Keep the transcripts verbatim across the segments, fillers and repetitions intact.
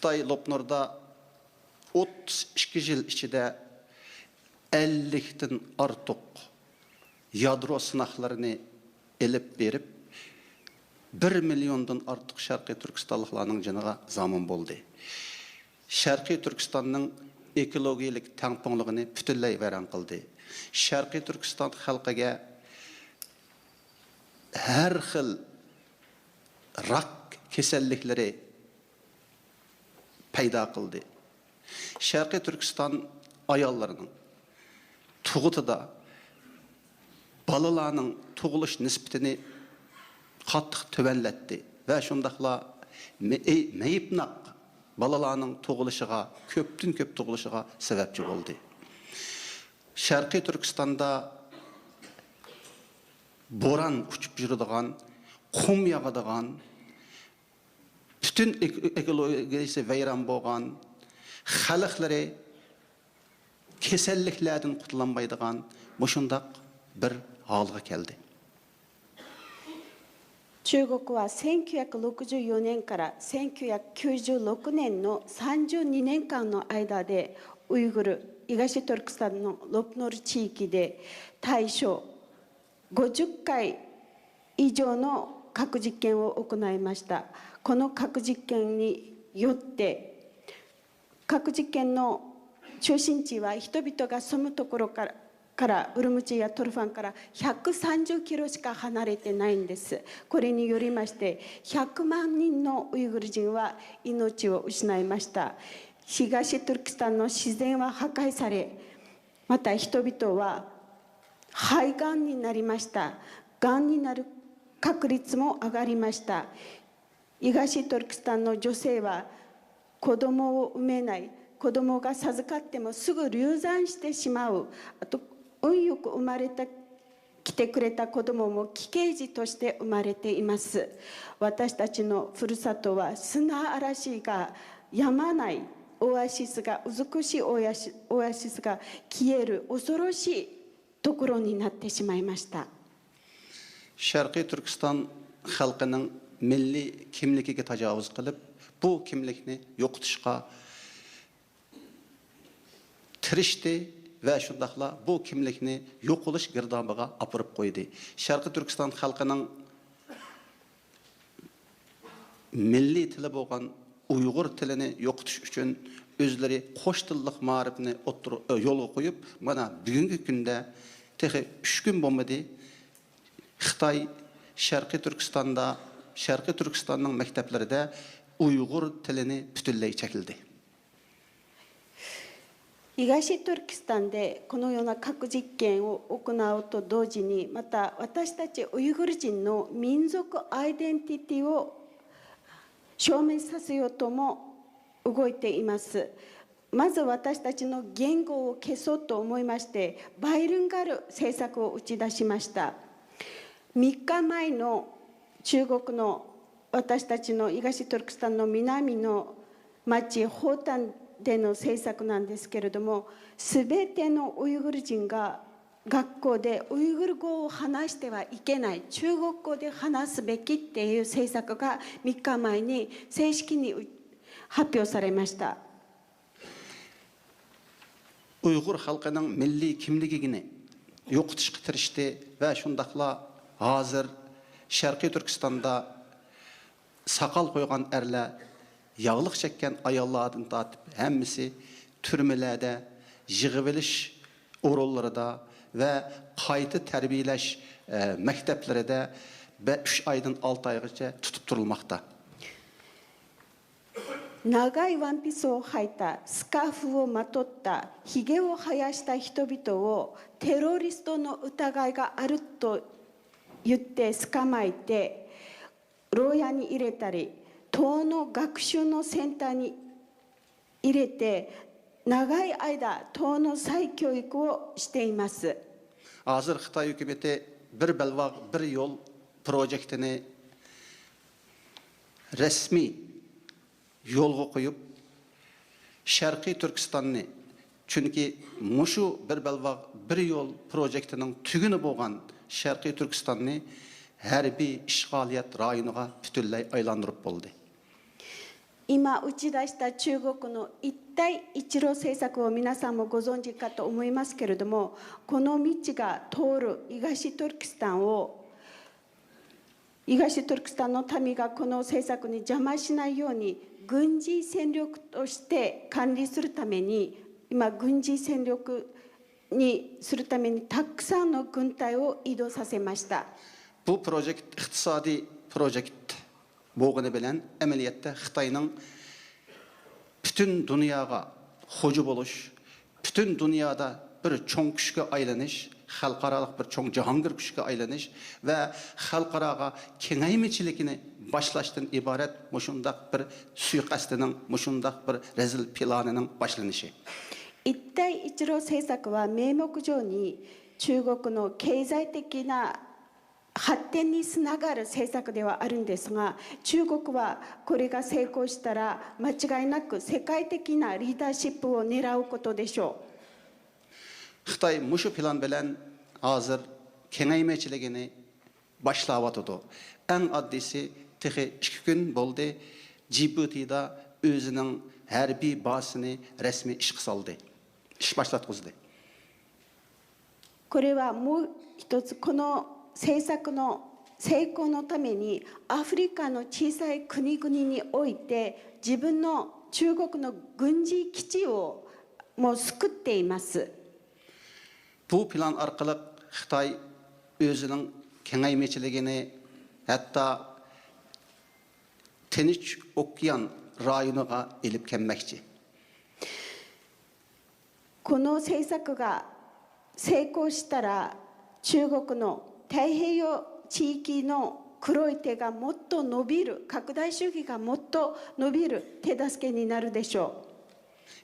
خىتاي لوپنۇردا ئوتتۇز ئىككى يىل ئىچىدە ئەللىكتىن ئارتۇق يادرو سىناقلىرىنى ئېلىپ بېرىپ، بىر مىليوندىن ئارتۇق شەرقىي تۈركىستانلىقلارنىڭ جېنىغا زامىن بولدى. شەرقىي تۈركىستاننىڭ ئېكولوگىيەلىك تەڭپۇڭلۇقىنى پۈتۈنلەي ۋەيران قىلدى. شەرقىي تۈركىستان خەلقىگە ھەر خىل راك كېسەللىكلىرى پەيدا قىلدى. شەرقىي تۈركىستان ئاياللىرىنىڭ تۇغۇتىدا بالىلارنىڭ تۇغۇلۇش نىسبىتىنى قاتتىق تۆۋەنلەتتى ۋە شۇنداقلا مېيىپناق بالىلارنىڭ تۇغۇلۇشىغا، كۆپتىن كۆپ تۇغۇلۇشىغا سەۋەبچى بولدى. شەرقىي تۈركىستاندا بوران ئۇچۇپ يۈرىدىغان، قۇم ياغىدىغان، پۈتۈن ئېكولوگىيەسى ۋەيران بولغان، خەلقلىرى كېسەللىكلەردىن قۇتۇلالمايدىغان مۇشۇنداق بىر ھالغا كەلدى. 中国はせんきゅうひゃくろくじゅうよねんからせんきゅうひゃくきゅうじゅうろくねんのさんじゅうにねんかんの間で、ウイグル、東トルクスタンのロプノル地域で、大小ごじゅっかい以上の核実験を行いました。この核実験によって、核実験の中心地は人々が住むところから、から、ウルムチやトルファンからひゃくさんじゅうキロしか離れてないんです。これによりまして、ひゃくまん人のウイグル人は命を失いました。東トルキスタンの自然は破壊され、また人々は肺がんになりました。がんになる確率も上がりました。東トルキスタンの女性は子供を産めない、子供が授かってもすぐ流産してしまう、あと運よく生まれてきてくれた子供も奇形児として生まれています。私たちのふるさとは砂嵐が止まない、オアシスが、美しいオアシオアシスが消える恐ろしいところになってしまいました。 شەرقىي تۈركىستان خەلقىنىڭ مىللىي كىملىكىگە تاجاۋۇز قىلىپ، بۇ كىملىكنى يوقىتىشقا تىرىشتى ۋە شۇنداقلا بۇ كىملىكنى يوقىلىش گىردابىغا ئاپىرىپ قويدى. شەرقىي تۈركىستان خەلقىنىڭ مىللىي تىلى بولغان ئۇيغۇر تىلىنى يوقىتىش ئۈچۈن ئۆزلىرى قوش تىللىق مائارىپنى ئوتتۇرا، يولغا قويۇپ، مانا بۈگۈنكى كۈندە تېخى ئۈچ كۈن بولمىدى، خىتاي شەرقىي تۈركىستاندا، شەرقىي تۈركىستاننىڭ مەكتەپلىرىدە ئۇيغۇر تىلىنى پۈتۈنلەي چەكلىدى. 東トルキスタンでこのような核実験を行うと同時に、また私たちウイグル人の民族アイデンティティを消滅させようとも動いています。まず私たちの言語を消そうと思いまして、バイリンガル政策を打ち出しました。みっかまえの中国の、私たちの東トルキスタンの南の町、ホータンでの政策なんですけれども、すべてのウイグル人が学校でウイグル語を話してはいけない、中国語で話すべきっていう政策がみっかまえに正式にう、発表されました。 ئۇيغۇر خەلقىنىڭ مىللىي كىملىكىنى يوقىتىشقا تىرىشتى ۋە شۇنداقلا ھازىر شەرقىي تۈركىستاندا ساقال قويغان ئەرلەر، ياغلىق چەككەن ئاياللاردىن تارتىپ ھەممىسى تۈرمىلەردە، يىغىۋېلىش ئورۇنلىرىدا ۋە قايتا تەربىيەلەش، ئە، مەكتەپلىرىدە بە-، ئۈچ ئايدىن ئالتە ئايغىچە تۇتۇپ تۇرۇلماقتا. 長いワンピースを履いた、スカーフをまとった、ひげを生やした人々をテロリストの疑いがあると言って捕まえて、牢屋に入れたり、党の学習のセンターに入れて、長い間、党の再教育をしています。 ھازىر خىتاي ھۆكۈمىتى بىر بەلباغ، بىر يول پروژېكتىنى رەسمىي يولغا قويۇپ، شەرقىي تۈركىستاننى، چۈنكى مۇشۇ بىر بەلباغ، بىر يول پروژېكتىنىڭ تۈگۈنى بولغان شەرقىي تۈركىستاننى ھەربىي ئىشغالىيەت رايونىغا پۈتۈنلەي ئايلاندۇرۇپ بولدى. 今打ち出した中国の一帯一路政策を皆さんもご存知かと思いますけれども、この未知が通る東トルキスタンを、東トルキスタンの民がこの政策に邪魔しないように、軍事戦力として管理するために、今軍事戦力にするためにたくさんの軍隊を移動させました。 بۇ پروژېكت ئىقتىسادىي پروژېكت بولغىنى بىلەن، ئەمەلىيەتتە خىتاينىڭ پۈتۈن دۇنياغا خوجا بولۇش، پۈتۈن دۇنيادا بىر چوڭ كۈچكە ئايلىنىش، خەلقئارالىق بىر چوڭ جاھانگىر كۈچكە ئايلىنىش ۋە خەلقئاراغا كېڭەيمىچىلىكىنى باشلاشتىن ئىبارەت مۇشۇنداق بىر سۇيىقەستىنىڭ، مۇشۇنداق بىر رەزىل پىلانىنىڭ باشلىنىشى. 一帯一路政策は名目上に中国の経済的な発展につながる政策ではあるんですが、中国はこれが成功したら間違いなく世界的なリーダーシップを狙うことでしょう。 خىتاي مۇشۇ پىلان بىلەن ھازىر كېڭەيمىچىلىكىنى باشلاۋاتىدۇ. ئەڭ ئاددىيسى، تېخى ئىككى كۈن بولدى، جىبۇتىدا ئۆزىنىڭ ھەربىي بازىسىنى رەسمىي ئىشقا سالدى، ئىش باشلاتقۇزدى. これはもう一つ、この政策の成功のために、アフリカの小さい国々において、自分の中国の軍事基地をもう作っています。 بۇ پىلان ئارقىلىق خىتاي ئۆزىنىڭ كېڭەيمىچىلىكىنى ھەتتا تىنچ ئوكيان رايونىغا ئېلىپ كەلمەكچى. この政策が成功したら、中国の太平洋地域の黒い手がもっと伸びる、拡大主義がもっと伸びる手助けになるでしょう。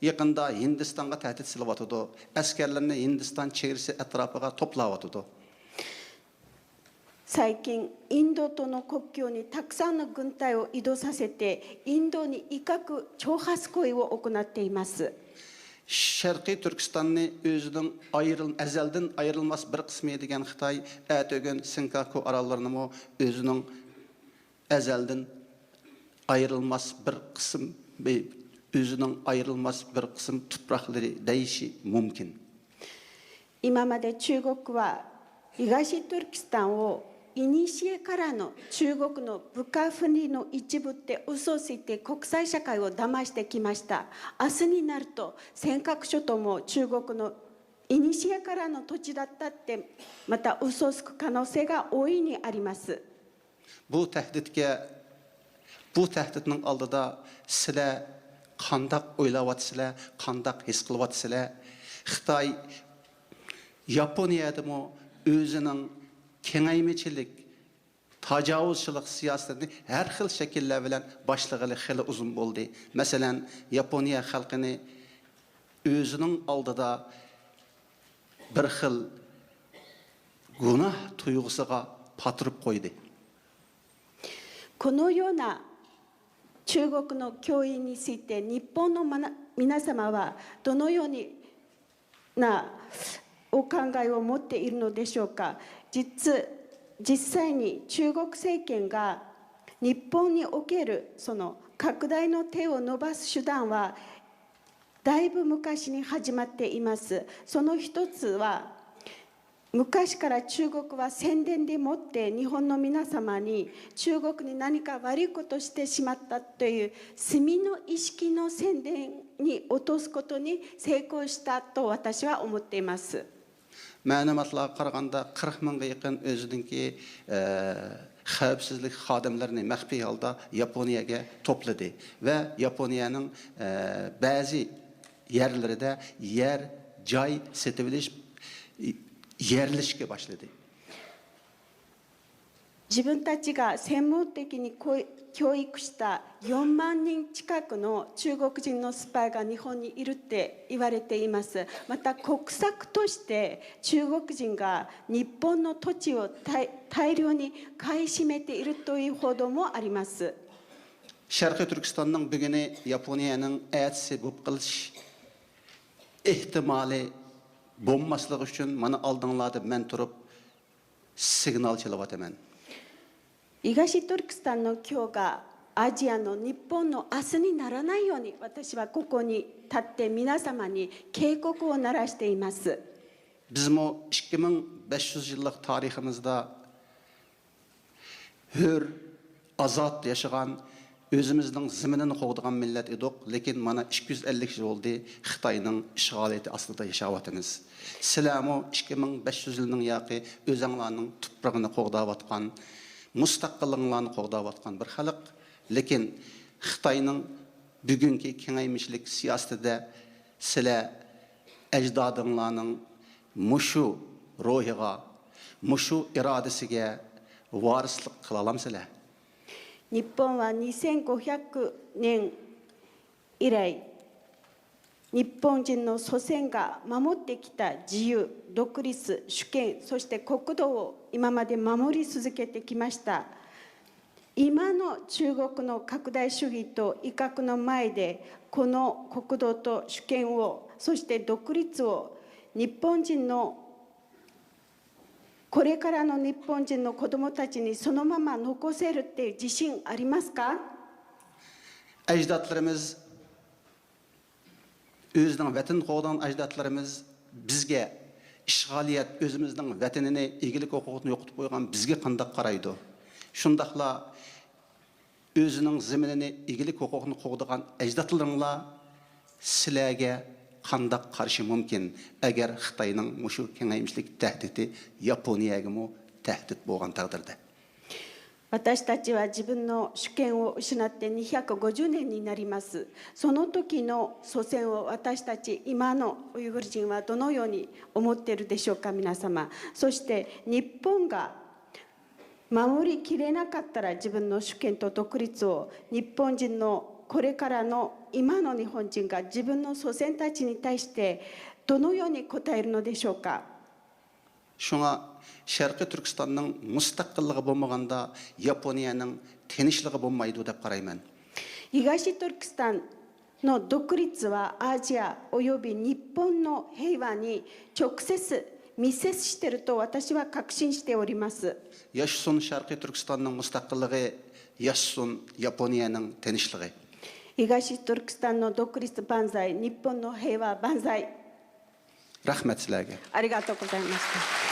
يېقىندا ھىندىستانغا تەھدىت سېلىۋاتىدۇ. ئەسكەرلىرىنى ھىندىستان چېگرىسى ئەتراپىغا توپلاۋاتىدۇ. 最近、インドとの国境にたくさんの軍隊を移動させて、インドに威嚇挑発行為を行っています。 شەرقىي تۈركىستاننى ئۆزىنىڭ ئايرىل-، ئەزەلدىن ئايرىلماس بىر قىسمى دېگەن خىتاي ئەتىگۈن سېنكاكۇ ئاراللىرىنىمۇ ئۆزىنىڭ ئەزەلدىن ئايرىلماس بىر قىسىم، ئۆزىنىڭ ئايرىلماس بىر قىسىم تۇپراقلىرى دېيىشى مۇمكىن. 今まで中国は東トルキスタンを古からの中国の部下分離の一部って嘘をついて国際社会を騙してきました。明日になると尖閣諸島も中国の古からの土地だったってまた嘘をつく可能性が大いにあります。 بۇ تەھدىتكە، بۇ تەھدىتنىڭ ئالدىدا سىلەر قانداق ئويلاۋاتىسىلەر، قانداق ھېس قىلىۋاتىسىلەر؟ خىتاي ياپونىيەدىمۇ ئۆزىنىڭ كېڭەيمىچىلىك، تاجاۋۇزچىلىق سىياسىتىنى ھەر خىل شەكىللەر بىلەن باشلىغىلى خېلى ئۇزۇن بولدى. مەسىلەن، ياپونىيە خەلقىنى ئۆزىنىڭ ئالدىدا بىر خىل گۇناھ تۇيغۇسىغا پاتۇرۇپ قويدى. このような中国の脅威について、日本のまな皆様はどのようになお考えを持っているのでしょうか。実実際に中国政権が日本におけるその拡大の手を伸ばす手段はだいぶ昔に始まっています。その一つは、昔から中国は宣伝でもって日本の皆様に中国に何か悪いことをしてしまったという罪の意識の宣伝に落とすことに成功したと私は思っています。 مەلۇماتلارغا قارىغاندا، قىرىق مىڭغا يېقىن ئۆزىنىڭكى، ئە، خەۋپسىزلىك خادىملىرىنى مەخپىي ھالدا ياپونىيەگە توپلىدى ۋە ياپونىيەنىڭ، ئە، بەزى يەرلىرىدە يەر، جاي سېتىۋېلىش، يەرلىشىشكە باشلىدى. 自分たちが専門的にこい教育したよんまん人近くの中国人のスパイが日本にいるって言われています。また国策として中国人が日本の土地を大大量に買い占めているという報道もあります。 شەرقىي تۈركىستاننىڭ بۈگۈنى ياپونىيەنىڭ ئەتىسى بوپ قېلىش ئېھتىمالى بولماسلىقى ئۈچۈن مانا ئالدىڭلاردا مەن تۇرۇپ سىگنال چېلىۋاتىمەن. 東トルキスタンの今日がアジアの日本の明日にならないように、私はここに立って皆様に警告を鳴らしています。 بىزمۇ ئىككى مىڭ بەش يۈز يىللىق تارىخىمىزدا ھۆر، ئازاد ياشىغان، ئۆزىمىزنىڭ زېمىنىنى قوغدىغان مىللەت ئىدۇق. لېكىن مانا ئىككى يۈز ئەللىك يىل بولدى خىتاينىڭ ئىشغالىيىتى ئاستىدا ياشاۋاتىمىز. سىلەرمۇ ئىككى مىڭ بەش يۈز يىلنىڭ ياقى ئۆزەڭلارنىڭ تۇپرىقىنى قوغداۋاتقان، مۇستەقىللىقىڭلارنى قوغداۋاتقان بىر خەلق. لېكىن خىتاينىڭ بۈگۈنكى كېڭەيمىچىلىك سىياسىتىدە سىلەر ئەجدادىڭلارنىڭ مۇشۇ روھىغا، مۇشۇ ئىرادىسىگە ۋارىسلىق قىلالامسىلەر؟ 日本はにせんごひゃくねん以来、日本人の祖先が守ってきた自由、独立、主権、そして国土を今まで守り続けてきました。今の中国の拡大主義と威嚇の前で、この国土と主権を、そして独立を日本人の、これからの日本人の子供たちにそのまま残せるっていう自信ありますか？ ئەجدادلىرىمىز، ئۆزىنىڭ ۋەتىنىنى قوغدىغان ئەجدادلىرىمىز بىزگە ئىشغالىيەت، ئۆزىمىزنىڭ ۋەتىنىنى، ئىگىلىك ھوقۇقىنى يوقىتىپ قويغان بىزگە قانداق قارايدۇ؟ شۇنداقلا ئۆزىنىڭ زېمىنىنى، ئىگىلىك ھوقۇقىنى قوغدىغان ئەجدادلىرىڭلار سىلەرگە قانداق قارىشى مۇمكىن، ئەگەر خىتاينىڭ مۇشۇ كېڭەيمىچىلىك تەھدىتى ياپونىيەگىمۇ تەھدىت بولغان تەقدىردە؟ 私たちは自分の主権を失ってにひゃくごじゅうねんになります。その時の祖先を私たち今のウイグル人はどのように思っているでしょうか、皆様。そして日本が守りきれなかったら、自分の主権と独立を、日本人のこれからの今の日本人が自分の祖先たちに対してどのように答えるのでしょうか？ شۇڭا شەرقىي تۈركىستاننىڭ مۇستەقىللىقى بولمىغاندا ياپونىيەنىڭ تىنچلىقى بولمايدۇ دەپ قارايمەن. 東トルキスタンの独立はアジアおよび日本の平和に直接密接していると私は確信しております。 ياشىسۇن شەرقىي تۈركىستاننىڭ مۇستەقىللىقى، ياشىسۇن ياپونىيەنىڭ تىنچلىقى. 東トルキスタンの独立万歳、日本の平和万歳。 رەھمەت سىلەرگە. ありがとうございました。